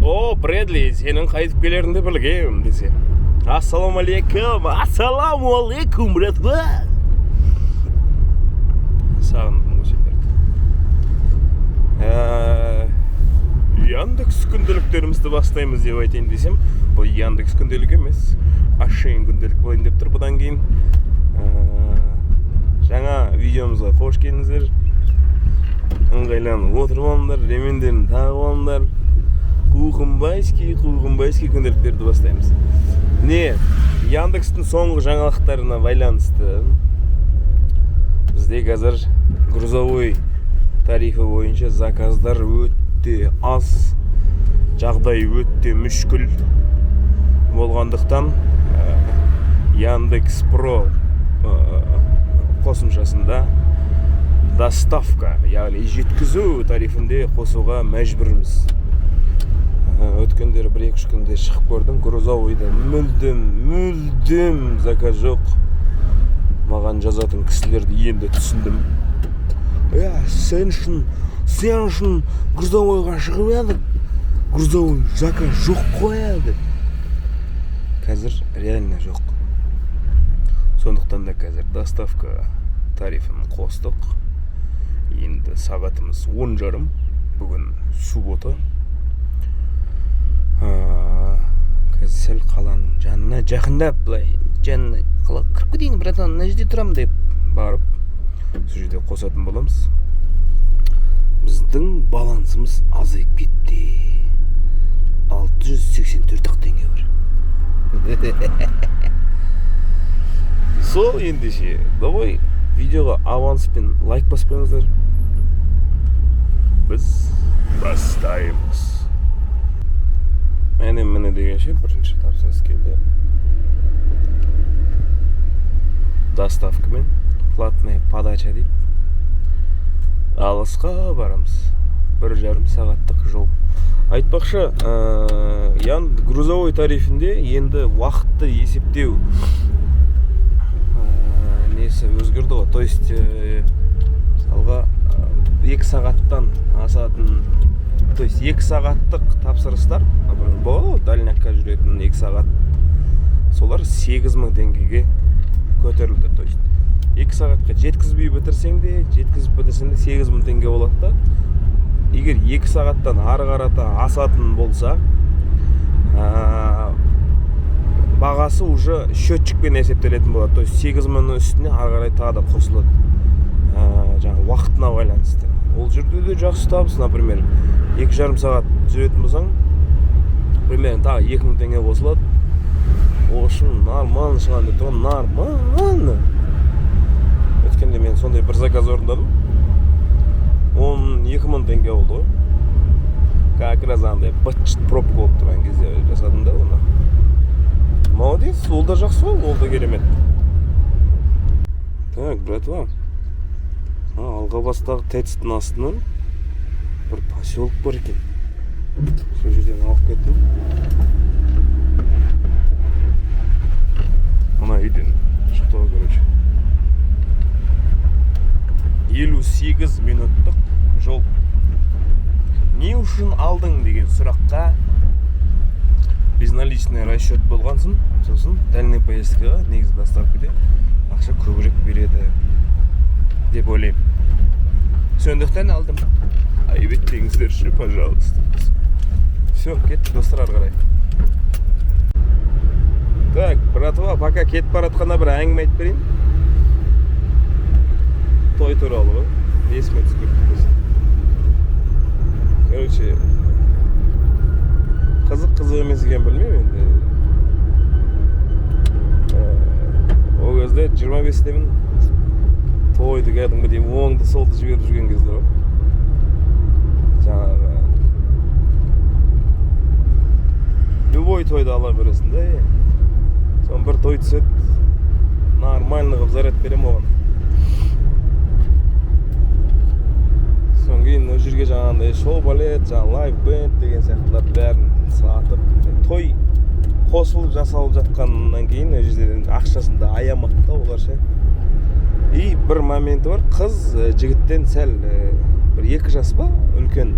О, Брэдли, сенің қайтып келеріңді білгем десе. Ассалаумағалейкум, ассалаумағалейкум, братва. Сағындым ғой сендерді. Яндекс күнделіктерімізді бастаймыз деп айтайын десем, бұл Яндекс күнделік емес, Ашейн күнделік болайын деп тұр бұдан кейін. Жаңа видеомызға қош келдіңіздер. Ыңғайланып отырып алыңдар, ремендерін тағып алыңдар. Қуғынбайский, қуғынбайский күнделіктерді бастаймыз. Не, Яндекстің соңғы жаңалықтарына байланысты бізде қазір грузовой тарифі бойынша заказдар өте аз, жағдай өте мүшкіл болғандықтан Яндекс Про қосымшасында доставка, яғни жеткізу тарифінде қосуға мәжбүрміз. Өткендері бір екі үш күнде шығып көрдім грузовойда, мүлдем мүлдем заказ жоқ. Маған жазатын кісілерді енді түсіндім. Иә, сен үшін грузовойға шығып едік, грузовой заказ жоқ қой ә деп. Қазір реально жоқ, сондықтан да қазір доставка тарифін қостық. Енді сағатымыз 10:30, бүгін суббота. Қазір сәл қаланың жанына жақындап, былай жанына, қалаға кіріп кетейін, братан, мына жерде тұрамын деп барып, сол жерде қосатын боламыз. Біздің балансымыз азайып кетті, 684 ақ теңге бар. Сол ендеше, давай, видеоға аванспен лайк басып қойыңыздар, біз бастаймыз. Міне, міне дегенше бірінші тапсырыс келді доставкамен, платная подача дейді. Алысқа барамыз, 1,5 сағаттық жол. Айтпақшы, ян грузовой тарифінде енді уақытты есептеу несі өзгерді ғой. То есть мысалға, 2 сағаттан асатын, то есть 2 сағаттық тапсырыстар, например, болады ғой дальнякқа жүретін 2 сағат, солар 8000 теңгеге көтерілді. То есть 2 сағатқа жеткізбей бітірсең де, жеткізіп бітірсең де, 8000 теңге болады да. Егер 2 сағаттан ары қарата асатын болса, бағасы уже счетчикпен есептелетін болады. То есть 8000-ның үстіне ары қарай тағы да қосылады, жаңағы уақытына байланысты. Ол жерде де жақсы табыс. Например, 2,5 сағат жүретін болсаң, примерно тағы 2000 теңге қосылады. В общем, нормально шығады деп тұрған, нормально. Өткенде мен сондай бір заказ орындадым, 12 000 теңге болды ғой. Как раз андай быт шыт пробка болып тұрған кезде жасадым да оны. Молодец, ол да жақсы ғой, ол да керемет. Так, братва, Алғабастағы ТЭЦ-тің астынан бір поселок бар екен, сол жерден алып кеттім. Мына үйден шықты ғой, короче, 58 минуттық жол. Не үшін алдың деген сұраққа: безналичный расчет болған соң, сосын дальний поездкаға негізі доставкаде ақша көбірек береді деп ойлаймын, сондықтан алдым. Айып етпеңіздерші, пожалуйста. Все, кеттік, достар, ары қарай. Так, братва, пока кетіп бара жатқанда бір әңгіме айтып берейін той туралы ғой, есіме түсіп кетті просто. Короче, қызық, қызық емес екенін білмеймін енді. Ол кезде 25-темін, тойды кәдімгідей оңды солды жіберіп жүрген кездер ғой. Жаңағы любой тойды ала бересің да. Соны бір той түседі, нормально қылып заряд беремін оған. Содан кейін ол жерге жаңағындай шоу балет, жаңағы лайв бенд деген сияқтылардың бәрін сатып, той қосылып жасалып жатқаннан кейін ол жерде ақшасын да аямады да олар ше. И бір моменті бар, қыз жігіттен сәл бір 2 жас па үлкен.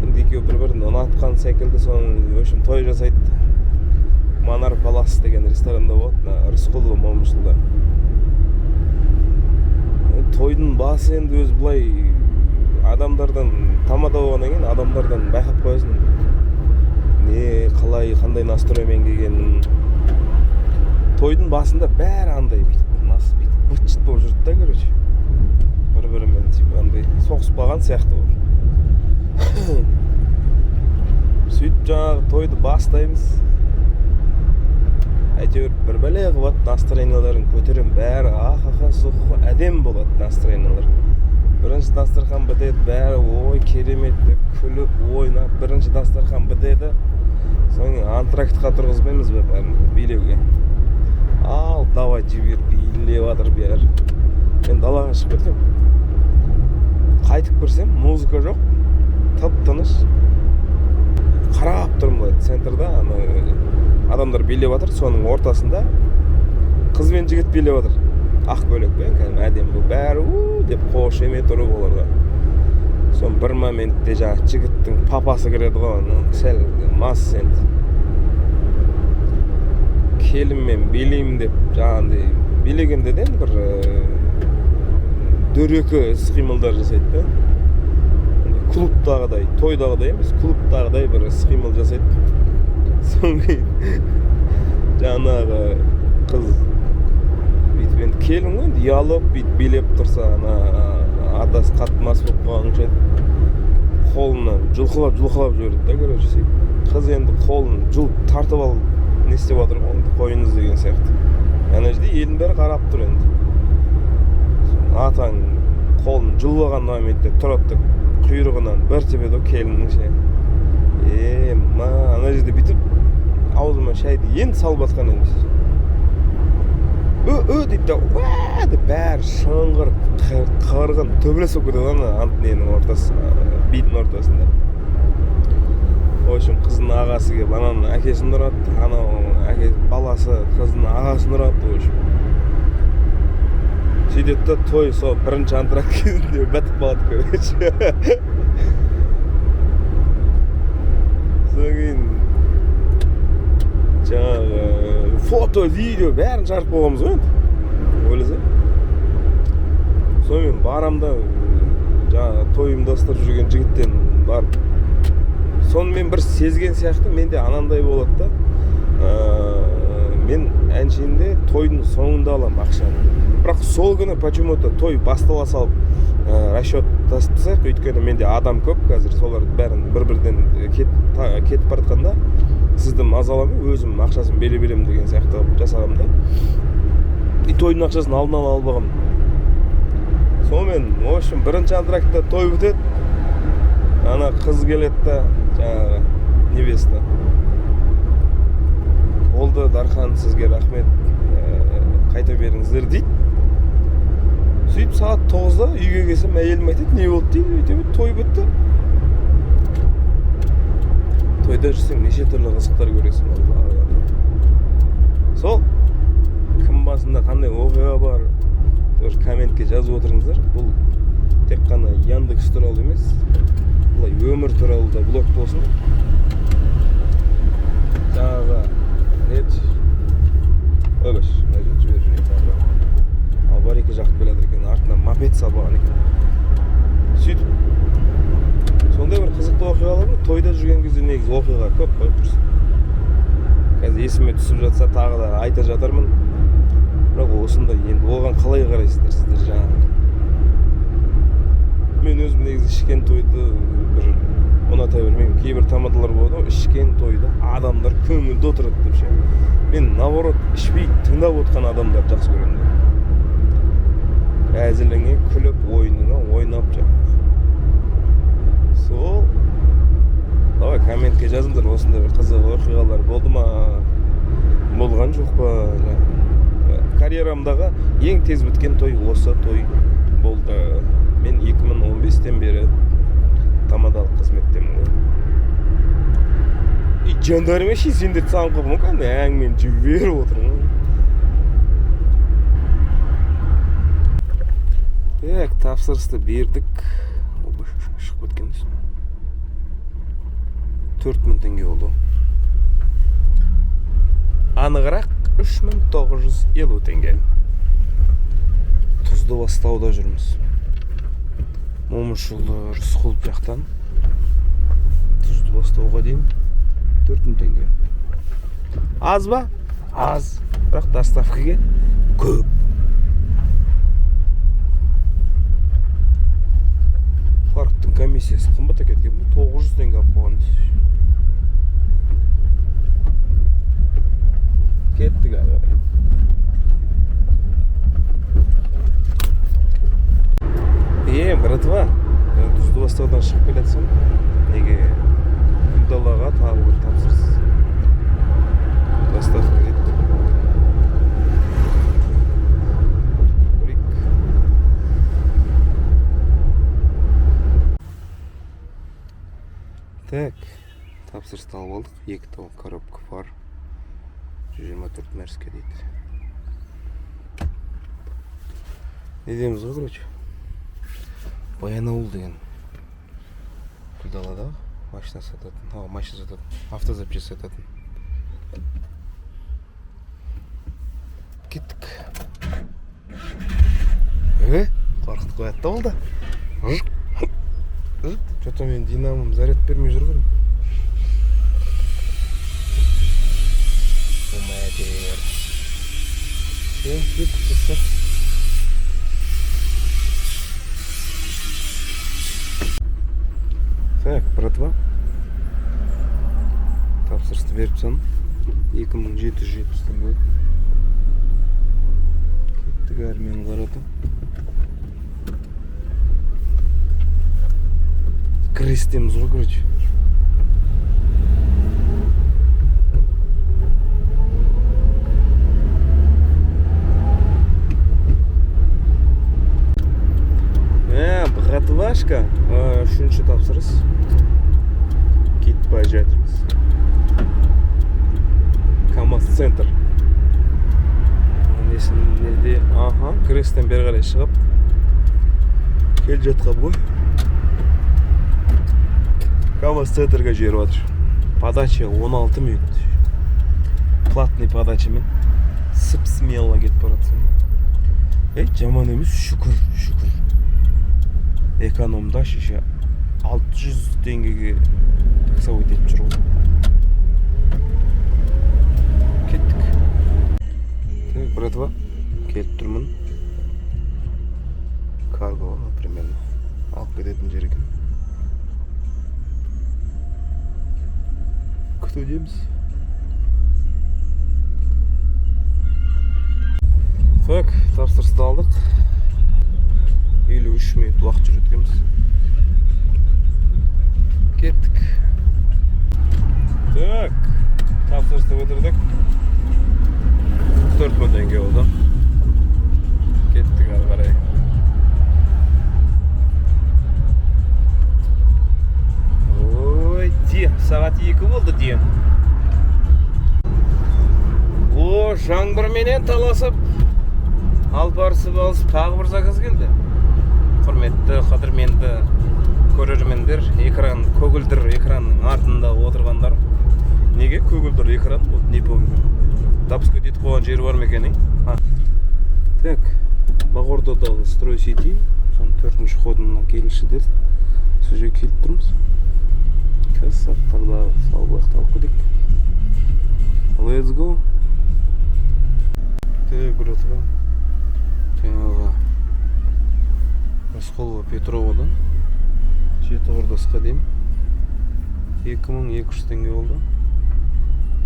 Енді екеуі бір бірін ұнатқан секілді. Соны, в общем, той жасайды. Манар Палас деген ресторанда болады, мына Рысқұлова, Момышұлыда. Тойдың басы енді өзі былай адамдардан, тамада болғаннан кейін адамдардан байқап қоясың, не, қалай, қандай настроймен келгенін. Тойдың басында бәрі андай бүйтіп нас бүйтіп быт шыт болып жүрді да, короче, бір бірімен типа андай соғысып қалған сияқты болып. Сөйтіп жаңағы тойды бастаймыз, әйтеуір бір бәле қылып настроенияларын көтеремін, бәрі ахаха, сухо, әдемі болады настроениялар. Бірінші дастархан бітеді, бәрі «Ой, керемет» деп күліп ойнап, бірінші дастархан бітеді. Содан кейін антрактқа тұрғызбаймыз ба бәрін билеуге? Ал давай, жібер, билеп жатыр бәрі. Мен далаға шығып кеткенмін. Қайтып кірсем, музыка жоқ, тып тыныш. Қарап тұрмын былай, центрда ана адамдар билеп жатыр, соның ортасында қыз бен жігіт билеп жатыр ақ көйлекпен, кәдімгі әдемі болып, бәрі «У» деп қошемет ұрып оларға. Соны бір моментте жаңағы жігіттің папасы кіреді ғой, анау сәл мас енді, келінмен билеймін деп. Жаңағындай билегенде де енді бір дөрекі іс қимылдар жасайды да. Андай клубтағыдай, тойдағыдай емес, клубтағыдай бір іс қимыл жасайды. Содан кейін жаңағы қыз бүйтіп, енді келін ғой енді, ұялып бүйтіп билеп тұрса, ана атасы қатты мас болып қалған ұқсайды, қолынан жұлқылап жұлқылап жіберді да, короче. Сөйтіп қыз енді қолын жұлып тартып алып, не істеп жатыр ғой енді, қойыңыз деген сияқты. Ана жерде елдің бәрі қарап тұр енді. Соны атаң қолын жұлып алған моментте тұрады да, құйрығынан бір тебеді ғой келіннің ше. Е ма, ана жерде бүйтіп аузыма шайды енді салып жатқан едім, «Ү, ү» дейді да, «Уә» деп бәрі шыңғырып, қырғын төбелес болып кетеді ана ант ненің ортасы, бидің ортасында. В общем, қыздың ағасы келіп ананың әкесін ұрады, анау әке баласы қыздың ағасын ұрады. В общем, сөйтеді да, той сол бірінші антракт кезінде бітіп қалады, короче. Содан кейін жаңағы фото, видео бәрін шығарып қойғанбыз ғой енді, ойласа. Сонымен барам да, жаңағы той ұйымдастырып жүрген жігіттен барып, сонымен бір сезген сияқты менде анандай болады да. Мен әншейінде тойдың соңында аламын ақшаны, бірақ сол күні почему то той бастала салып расчеттасып тастайық, өйткені менде адам көп қазір, солардың бәрін бір бірден кетіп бара жатқанда сізді мазаламай, өзім ақшасын бере беремін деген сияқты қылып жасағанмын да. И тойдың ақшасын алдын ала алып алғанмын. Сонымен, в общем, бірінші антрактта той бітеді. Ана қыз келеді да, жаңағы невеста: «Болды, Дархан, сізге рахмет, қайта беріңіздер», — дейді. Сөйтіп сағат 9-да үйге келсем, әйелім айтады: «Не болды?» — дейді. «Өйтіп той бітті». Тойда жүрсең, неше түрлі қызықтар көресің, алла. Сол кім басында қандай оқиға бар, тоже комментке жазып отырыңыздар. Бұл тек қана Яндекс туралы емес, былай өмір туралы да блог болсын. Жаңағы не еді, ойбаш, мына жерде жіберіп жіберейін, тағы аварийка жағып келе жатыр екен, артынан мопед салып алған екен. Сөйтіп сондай бір қызықты оқиғалар бар тойда жүрген кезде. Негізі оқиға көп қой просто, қазір есіме түсіп жатса, тағы да айта жатармын. Бірақ осындай енді, оған қалай қарайсыздар сіздер? Жаңағы мен өзім негізі ішкен тойды бір ұната бермеймін. Кейбір тамадалар болады ғой, ішкен тойда адамдар көңілді отырады деп ше. Мен наоборот ішпей тыңдап отқан адамдарды жақсы көремін да, әзіліңе күліп, ойыныңа ойнап жаңағы. Сол, давай, комментке жазыңдар, осындай бір қызық оқиғалар болды ма, болған жоқ па? Жаңағы карьерамдағы ең тез біткен той осы той болды. Мен 2015-тен бері тамадалық қызметтемін ғой. И жандарым ше, сендерді сағынып қалдым ғой, кәдімгі әңгімені жіберіп отырмын ғой. Так, тапсырысты бердік. Ойбай, шығып кеткен. 4000 теңге болды. Анығырақ, 3950 теңге. Тұзды бастауда жүрміз. Момышұлы, Рысқұлов жақтан Тұзды бастауға дейін 4000 теңге. Аз ба? Аз, бірақ доставкаге көп. Парктың комиссиясы қымбат екен, 900 теңге алып қойған. Кеттік ары қарай. Е, братва, мен Тұзды бастаудан шығып келе жатсам, неге Гүлдалаға тағы бір тапсырыс, доставка дейді. Көрейік. Так, тапсырысты алып алдық. Екі тал коробка фар, 124 мерске дейді. Не дейміз ғой, короче, Баянауыл деген Гүлдаладағы машина сататын, машина сататын, автозапчасть сататын. Кеттік. Е, қорқытып қояды да ол да. Че то менің динамом заряд бермей жүр ғой. Болмай. Все, кеттік, достар. Так, братва, тапсырысты беріп тастадым. 2770 теңге. Кеттік әрмен қарата. Крестеміз ғой, короче. Ә, братвашка, үшінші тапсырыс. Кетіп бара жатырмыз. КамАЗ центр. Несін неде? Аха, Крестен бері қарай шығып келе жатқан ғой. КамАЗ центрге жіберіп жатыр. Подача 16 минут. Платный подачамен сып смело кетіп бара жатсың. Ей, жаман емес, шүкір, шүкір. Экономда шеше 600 теңгеге таксовать етіп жүр ғой. Кеттік. Так, братва, келіп тұрмын. Карго, примерно. Алып кететін жер екен. Күтудеміз. Так, тапсырысты алдық. 53 минут уақыт жүреді. Кеттік. Так, тапсырысты бітірдік. 4000 теңге болды. Кеттік ары қарай. Ой, де, сағат 2 болды де. О, жаңбырменен таласып, алпарысып алысып тағы бір заказ келді. Құрметті, қадірменді көрермендер, экран, көгілдір экранның артында отырғандар. Неге көгілдір экран? Вот не помню. Допускать етіп қойған жері бар ма екен, ей? А. Так, Бағордадағы Строй Сити, соның төртінші ходына келуші деді. Сол жерге келіп тұрмыз. Қазір заттарды салып алайық, алып кетейік. Let's go. Так, братва. Жаңағы Рысқұлова, Петровадан Жетіқордасқа дейін 2200 теңге болды.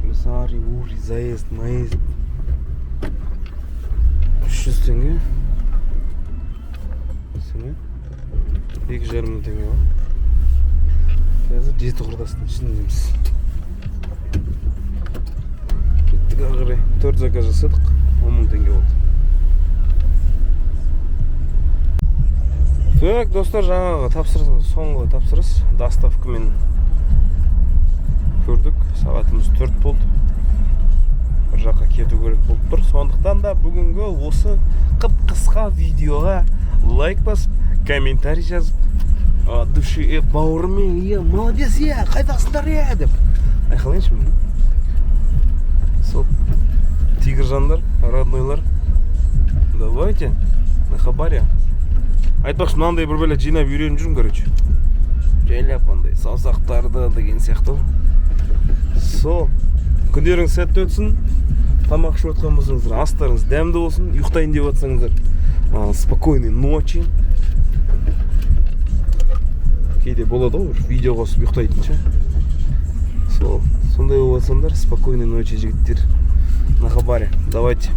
Плюс ари ури заезд маезд 300 теңге. Сонымен 2,5 мың теңге ғой. Қазір Жетіқордастың ішіндеміз. Кеттік ары қарай. Төрт заказ жасадық, 10 000 теңге болды. Так, достар, жаңағы тапсырыс, соңғы тапсырыс доставкамен көрдік. Сағатымыз 4 болды. Бір жаққа кету керек болып тұр. Сондықтан да бүгінгі осы қып қысқа видеоға лайк басып, комментарий жазып, От души, е, бауырым, е, молодец, е, қайдасыңдар, е, деп айқайлайыншы мен. Сол, тигржандар, роднойлар, давайте на хабаре. Айтпақшы, мынандай бір бәле жинап үйреніп жүрмін, короче, жайлап андай саусақтарды деген сияқты ғой. Сол, күндеріңіз сәтті өтсін. Тамақ ішіп жатқан болсаңыздар, астарыңыз дәмді болсын. Ұйықтайын деп жатсаңыздар, спокойной ночи. Кейде болады ғой бір видео қосып ұйықтайтын ше. Сол, сондай болып жатсаңдар, спокойной ночи, жігіттер. На хабаре, давайте.